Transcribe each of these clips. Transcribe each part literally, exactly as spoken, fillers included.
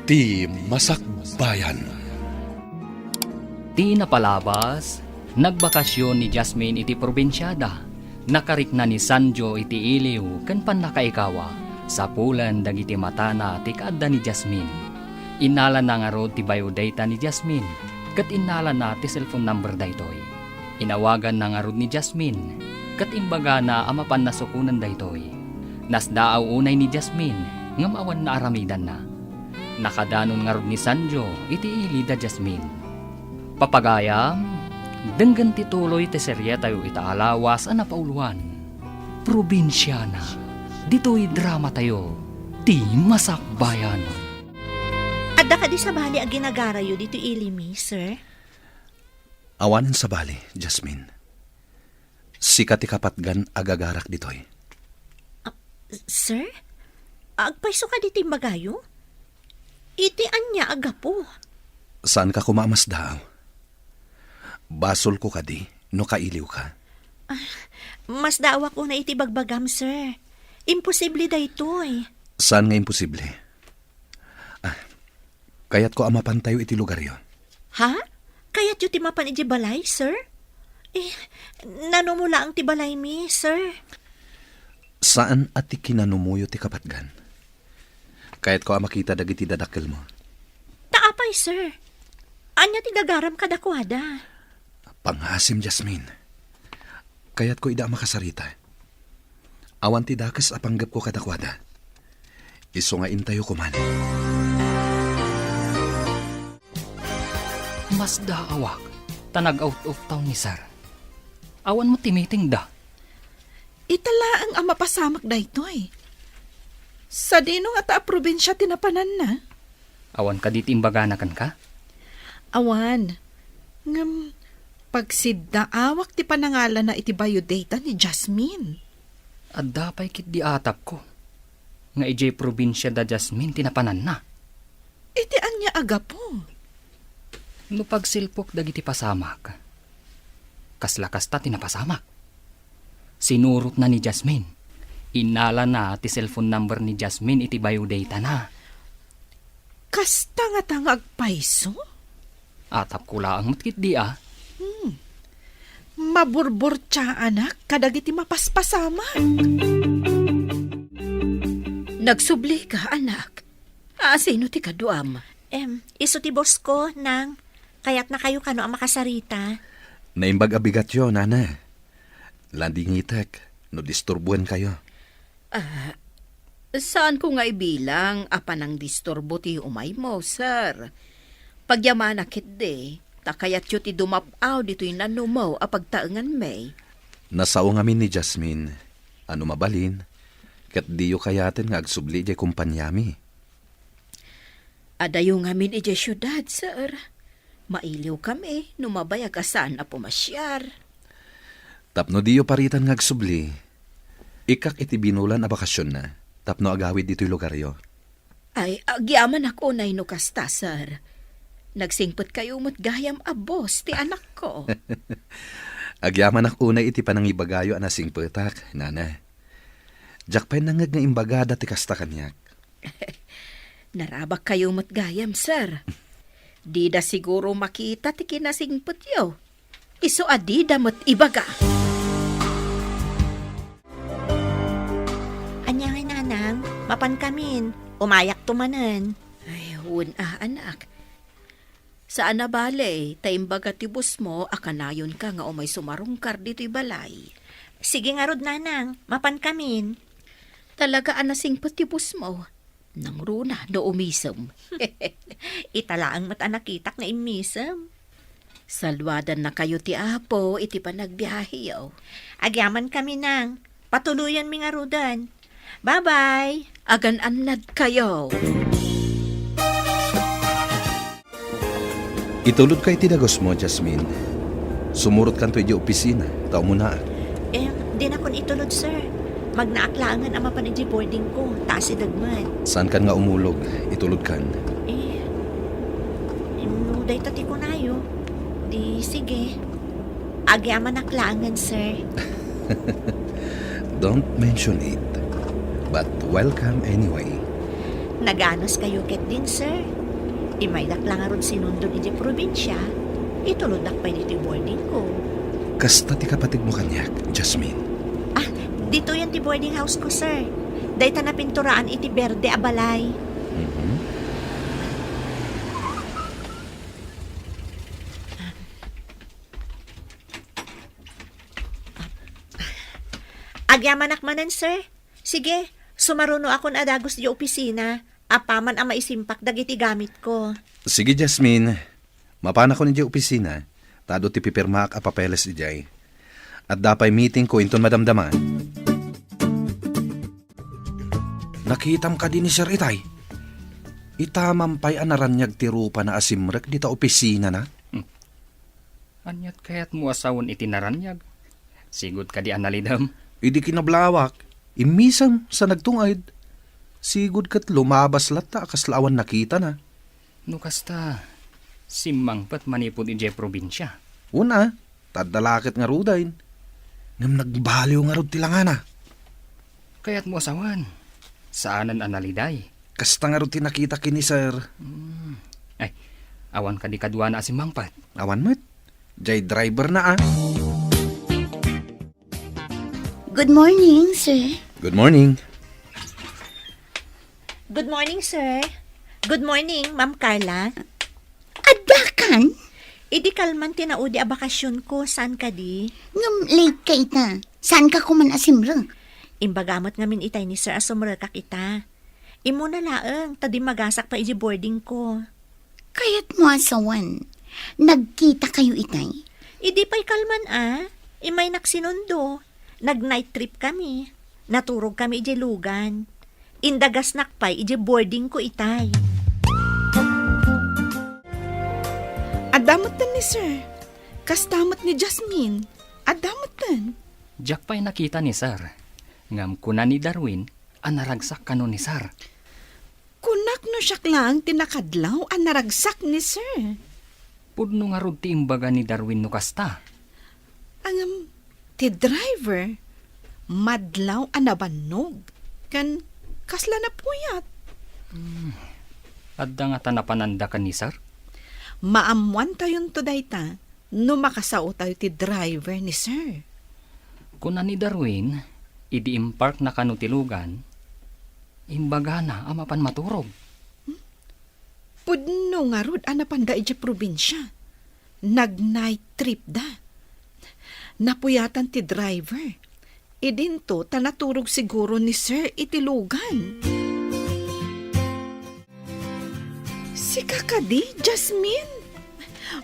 Ti Masakbayan. Ti napalabas, nagbakasyon ni Jasmine iti probinsiada. Nakarikna ni Sanjo iti iliw ken pannakaikawa, sapulen dagiti matana ti kaadda ni Jasmine. Innalana ngarud ti biodata ni Jasmine, ket innalana ti cellphone number daytoy. Inawaganna ngarud ni Jasmine, ket imbagana a mapanna sukonen daytoy. Nasdaaw unay ni Jasmine, ngem awan naaramidanna. Nakadanon ngarud ni Sanjo iti ili da Jasmine. Papagayam, denggen ti tuloy ti serietayo ita a lawas a napauloan. Probinsiana, ditoy dramatayo, Ti Masakbayan. Adda kadi sabali a ginagarayo ditoy ili mi, sir? Awanen sabali, Jasmine. Sika ti kapatgan a gagarak ditoy. Ah, sir? Agpayso kadi ti imbagayo? Iti ania a gapu? Saanka koma a masdaaw? Basolko kadi no kailiwka. Ah, masdaawak unay iti bagbagam, sir. Imposible daytoy. Saan nga imposible? Ah, kayatko a mapantayo iti lugaryo. Ha? Kayatyo ti mapan iti balay, sir? Eh, nanumo laeng ti balaymi, sir. Saan a ti kinanumoyo ti kapatgan. Kayatko a makita dagiti dadakkelmo. Ta apay, sir? Ania ti gagaram kadakuada? Pangngaasim, Jasmine. Kayatko ida a makasarita. Awan ti dakes a panggepko kadakuada. Isu nga intayo koman. Masdaawak, ta nag-out of town ni Sir. Awan met ti meeting da. Ita laeng a mapasamak daytoy. Sadino ngata a probinsia ti napananna? Awan kadi ti imbagana kenka? Awan. Ngem, pagsiddaawak ti panangalana iti biodata ni Jasmine. Adda pay ketdi atapko nga idiay probinsia da Jasmine ti napananna. Iti ania a gapu? No pagsilpok dagiti pasamak, kasla kasta ti napasamak. Sinurotna ni Jasmine. Innalana ti cellphone number ni Jasmine iti biodatana. Kasta ngata nga agpayso? Atapko laeng met ketdi a. Hmm. Maburburtiaanak kadagiti mapaspasamak. Nagsublika, anak. Asino ti kaduam? Em, isu ti boss ko, Nang. Kayatnakayo kano a makasarita. Naimbag a bigatyo, Nana. Landingitek no disturboenkayo. Ah, saanko nga ibilang a panangdisturbo ti umaymo, sir. Pagyamanak ketdi, ta kayatyo ti dumap-aw ditoy nanumo a pagtaenganmi. Nasao ngamin ni Jasmine a no mabalin, ket diyo kayaten nga agsubli idiay kompaniami. Adayo ngamin idiay siudad, sir. Mailiwkami no mabayag a saan a pumasiar. Tapno diyo paritan nga agsubli, ikkak iti binulan a bakasionna tapno agawid ditoy lugaryo. Ay, agyamanak unay no kasta, sir. Nagsingpetkayo met gayam a boss ti anakko. Agyamanak unay iti panangibagayo a nasingpetak, Nana. Diak pay nangngeg nga imbagada ti kasta kaniak. Narabakkayo met gayam, sir. Dida siguro makita ti kinasingpetyo. Isu a dida met ibaga. Ania ngay, Nanang? Mapankamin. Umayakto manen. Ay, wen a, anak. Saan a bale, ta imbaga ti boss mo a kanayonka nga umay sumarungkar ditoy balay. Sige ngarud, Nanang. Mapankamin. Talaga a nasingpet ti boss mo. Nangruna no umisem. Ita laeng met a nakitak nga immisem. Saluadannakayo ti Apo iti panagbiaheyo. Agyamankami, Nang. Patuloyenmi ngaruden. Bye-bye. Agan-annadkayo. Itulodka iti dagusmo, Jasmine. Sumurotkanto idiay opisina, ta umunaak. Em, dinakon itulod, sir. Magnaak laengen a mapan idiay boarding ko, ta asideg met. Saankan nga umulog, itulodkan. Eh, em, no dayta ti kunayo, di sige. Agyamanak laengen, sir. Don't mention it. But welcome anyway. Naganuskayo ketdin, sir. Imaydak la ngarud sinundon idiay probinsia, ituloddak pay ditoy boardingko. Kasta ti kapatibmo kaniak, Jasmine. Ah, ditoyen ti boarding houseko, sir. Dayta napinturaan iti berde a balay. Mhm. Agyamanak manen, sir. Sige, sumarunoakon a dagus idiay opisina, apaman a maisimpak dagiti gamitko. Sige, Jasmine. Mapanakon idiay opisina, ta adu ti pipirmaak a papeles idiay. Adda pay meetingko inton madamdama. Nakitam kadi ni Sir itay? Itamam pay a naraniag ti rupana a simrek dita opisinana. Hmm. Aniat kayatmo a sawen iti naraniag? Sigud kadi a nalidem? Idi kinablawak, immisem sa nagtunged. Sigud ket lumabas latta a kasla awan nakitana. No kasta, simmangpet manipud idiay probinsia. Una, ta adda la ket ngaruden. Ngem nagbaliw ngarud ti langana. Kayatmo a sawen, saanen a naliday. Kasta ngarud ti nakita ken ni Sir. Hmm. Ay, awan kadi kaduana a simmangpet? Awan met. Jay driver na, ah. Good morning, sir. Good morning. Good morning, sir. Good morning, Ma'am Carla. Addakan? Idi kalman ti naudi a bakasionko, saan kadi? Ngem late ka ita. Saan ka kuman a simrek? Imbaga met ngamin itay ni sir a sumrekak ita. Immuna laeng, ta dimmagasak pay idiay boardingko. Kayatmo a sawen, nagkitakayo itay? Idi pay kalman a, imaynak sinundo. Nag-night trip kami. Naturog kami idiay lugan. Indagasnak pay idiay boardingko itay. Adda metten ni Sir. Kasta met ni Jasmine. Adda metten. Diak pay nakita ni Sir. Ngem kuna ni Darwin a naragsak kano ni Sir. Kunak no siak laeng ti nakadlaw a naragsak ni Sir. Pudno ngarud ti imbaga ni Darwin no kasta. Ngem, ti driver, madlaw a nabannog, ken kasla napuyat. Hmm. Adda ngata napananda ken ni Sir? Maammoantayonto dayta no makasaotayo ti driver ni Sir. Kuna ni Darwin, idi imparkna kano ti lugan, imbagana a mapan maturog. Hmm? Pudno ngarud a napanda idiay probinsia. Nag-night trip da. Napuyatan ti driver. Idinto ta naturog siguro ni Sir iti lugan. Sika kadi, Jasmine?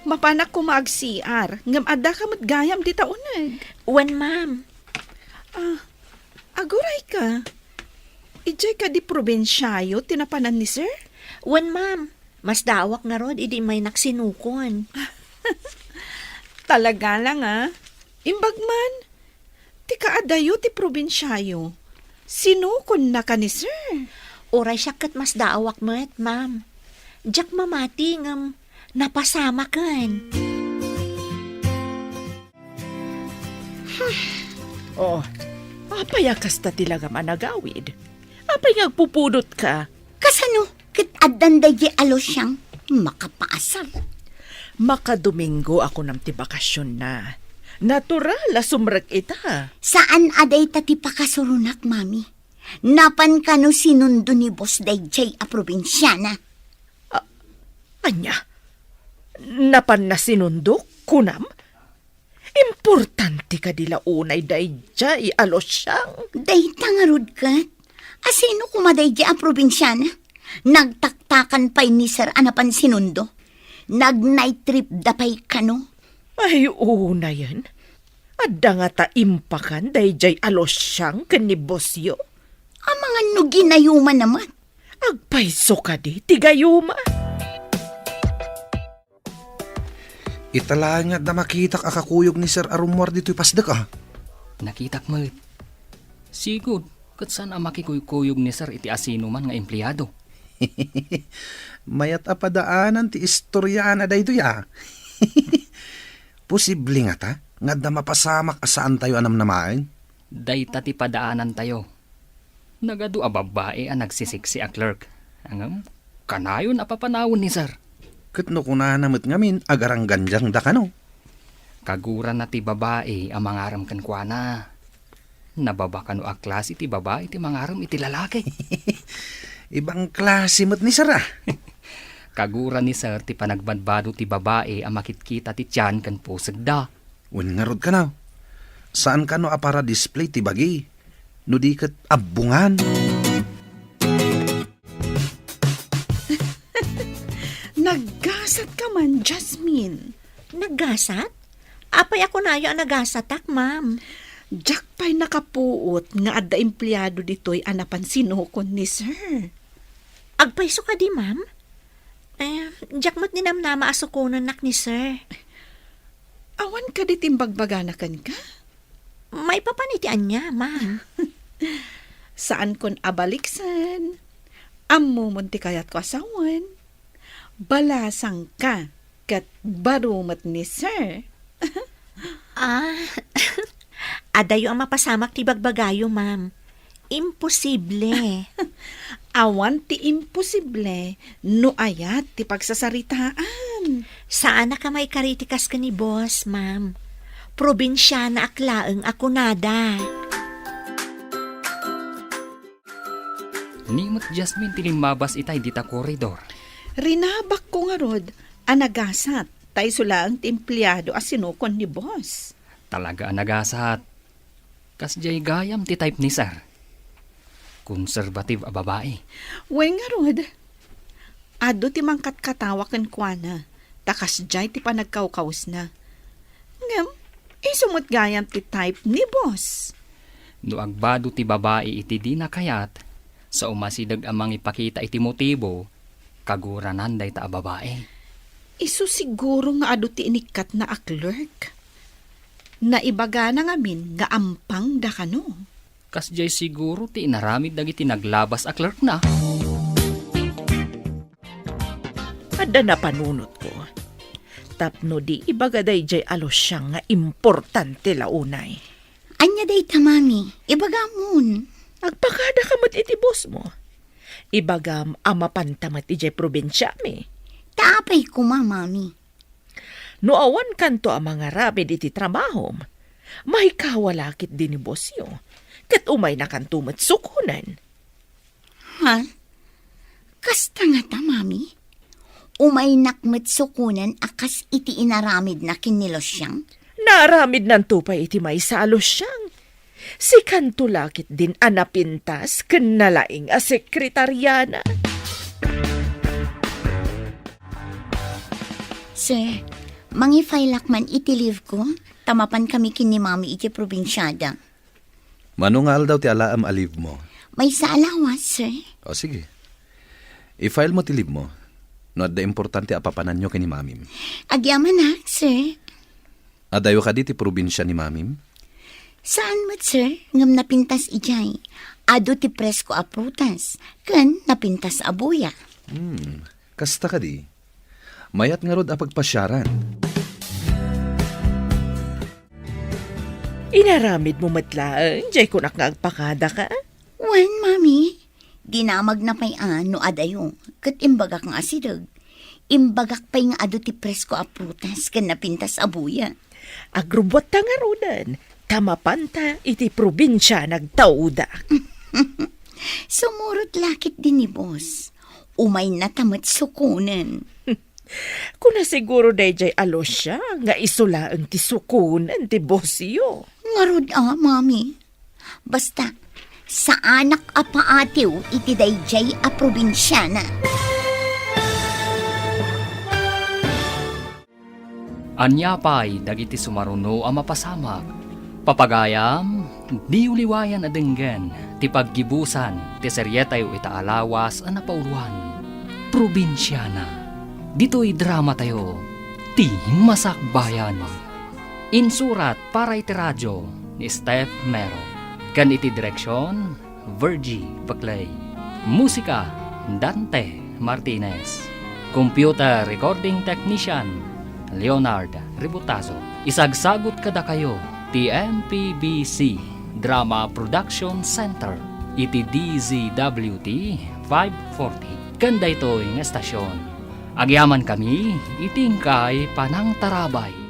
Mapanak koma ag-C R, ngem addaka met gayam dita uneg. Wen, ma'am. Ah, agurayka. Idiay kadi probinsiayo ti napanan ni Sir? Wen, ma'am. Masdaawak ngarud idi imaynak sinukon. Talaga lang, ah. Imbag man, ti kaadayo ti probinsiayo, sinukonnaka ni Sir? Uray siak ket masdaawak met, ma'am. Diak mamati ngem napasamaken. Oh, apay a kasta ti langam a nagawid? Apay nga agpupudotka? Kasano ket addan daydiay a Luciang makapaasar? Makadomingo a kunam ti bakasionna. Natural a sumrek ita. Saan a dayta ti pakasuronak, Mami. Napan kano sinundo ni Boss daydiay a probinsiana. A-, ania? Napanna sinundo, kunam? Importante kadi la unay daydiay a Luciang? Dayta ngarud ket. Asino koma daydiay a probinsiana? Nagtaktakan pay ni Sir a napan sinundo. Nag-night trip da pay kano. Ay, unayen. Adda ngata impakan daydiay a Luciang ken ni bossyo? Amangan no ginayumanna met. Agpayso kadi ti gayuma? Ita laeng nga adda makitak a kakuyog ni Sir a rummuar ditoy pasdek, a. Nakitak met. Sigud, ket saan a makikuykuyog ni Sir iti asinoman nga empleado. Mayat a padaanan ti istoriana daytoy, a. Posible ngata nga adda mapasamak a saantayo a namnamaen? Dayta ti padaanantayo. Nagadu a babbai a nagsisiksi a clerk. Ngem, kanayon a papanawen ni Sir. Ket no kunana met ngamin, agaranggandiangda kano. Kagurana ti babai a mangarem kenkuana. Nababa kano a klase ti babai ti mangarem iti lalaki. Ibang klase met ni Sir, a. Kagura ni Sir ti panagbadbado ti babai a makitkita ti tian ken pusegda. Wen ngarud kano, saan kano a para display ti bagi, no di ket abbongan. Naggasat ka man, Jasmine. Naggasat? Apay a kunayo a nagasatak, ma'am? Diak pay nakapuot nga adda empleado ditoy a napan sinukon ni Sir. Agpayso kadi, ma'am? Eh, diak met ninamnama a sukonennak ni Sir. Awan kadi ti imbagbagana kenka? Maipapan iti ania, ma'am? Saankon a baliksen. Ammomon ti kayatko a sawen. Balasangka ket baro met ni Sir. Ah, adayo a mapasamak ti bagbagayo, ma'am. Imposible. Awan ti imposible no ayat ti pagsasaritaan. Saanak a maikari ti kas ken ni boss, ma'am. Probinsianaak laeng a kunada. Ni met Jasmine ti limmabas itay dita koridor. Rinabakko ngarud a nagasat, ta isu laeng ti empleado a sinukon ni boss. Talaga a nagasat. Kasdiay gayam ti type ni Sir. Conservative a babai. Wen ngarud, adu ti mangkatkatawa kenkuana, ta kasdiay ti panagkawkawesna. Ngem, isu met gayam ti type ni boss. No agbado ti babai iti dina kayat, sa umasideg a mangipakita iti motibo, kaguranan dayta a babai. Isu siguro nga adu ti inikkatna a clerk. Naibagana ngamin nga ampangda kano. Kasdiay siguro ti inaramid dagiti naglabas a clerkna. Adda napanunotko. Tapno di ibaga daydiay a Lucian nga importante la unay. Ania dayta, Mami? Ibagamon. Agpakadaka met iti bossmo. Ibagam a mapanta met idiay probinsiami. Ta apay koma, Mami? No awan kanto a mangaramid iti trabahom, maikawa la ketdi ni bossyo, ket umaynakanto met sukonen. Ha? Kasta ngata, Mami? Umaynak met sukonen a kas iti inaramidna ken ni Lucian? Naaramidnanto pay iti maysa a Lucian. Sikanto la ketdin a napintas ken nalaing a sekretariana. Sir, mangi-fileak man iti leave ko, ta mapankami ken ni Mami iti probinsiada. Mano nga aldaw ti alaem a leave mo? Maysa a lawas, sir. O, sige. I-file mo ti leave mo. No adda importante a papananyo ken ni Mamim. Agyamanak, sir. Adayo kadi ti probinsia ni Mamim? Saan met, sir, ngem napintas idiay. Adu ti presko a prutas, ken napintas a buya. Hmm, kasta kadi. Mayat ngarud a pagpasiaran. Inaramidmo met laeng, jay kunak nga agpakadaka? Wen, Mami. Dinamagna pay a no adayo, ket imbagak nga asideg. Imbagak pay nga adu ti presko a prutas ken napintas a buya. Agrubbuatta ngaruden, ta mapanta iti probinsia nagtauda. Sumurot la ketdi ni boss. Umaynata met sukonen. Kuna siguro daydiay a Lucia nga isu laeng ti sukonen ti bossyo. Ngarud a, Mami. Basta, saanak a paatiw iti daydiay a probinsiana. Ania pay dagiti sumaruno a mapasamak? Papagayam, diyo liwayan a denggen ti paggibusan ti serietayo ita a lawas a napauloan, Probinsiana. Ditoy dramatayo, Ti Masakbayan. Insurat para iti radio ni Steph Mero, ken iti direksion, Virgie Paclay. Musika, Dante Martinez. Computer Recording Technician, Leonard Ributazo. Isagsagut kadakayo ti M P B C Drama Production Center iti D Z W T five forty. ken daytoy nga estasion. Agyamankami iti inkay panangtarabay.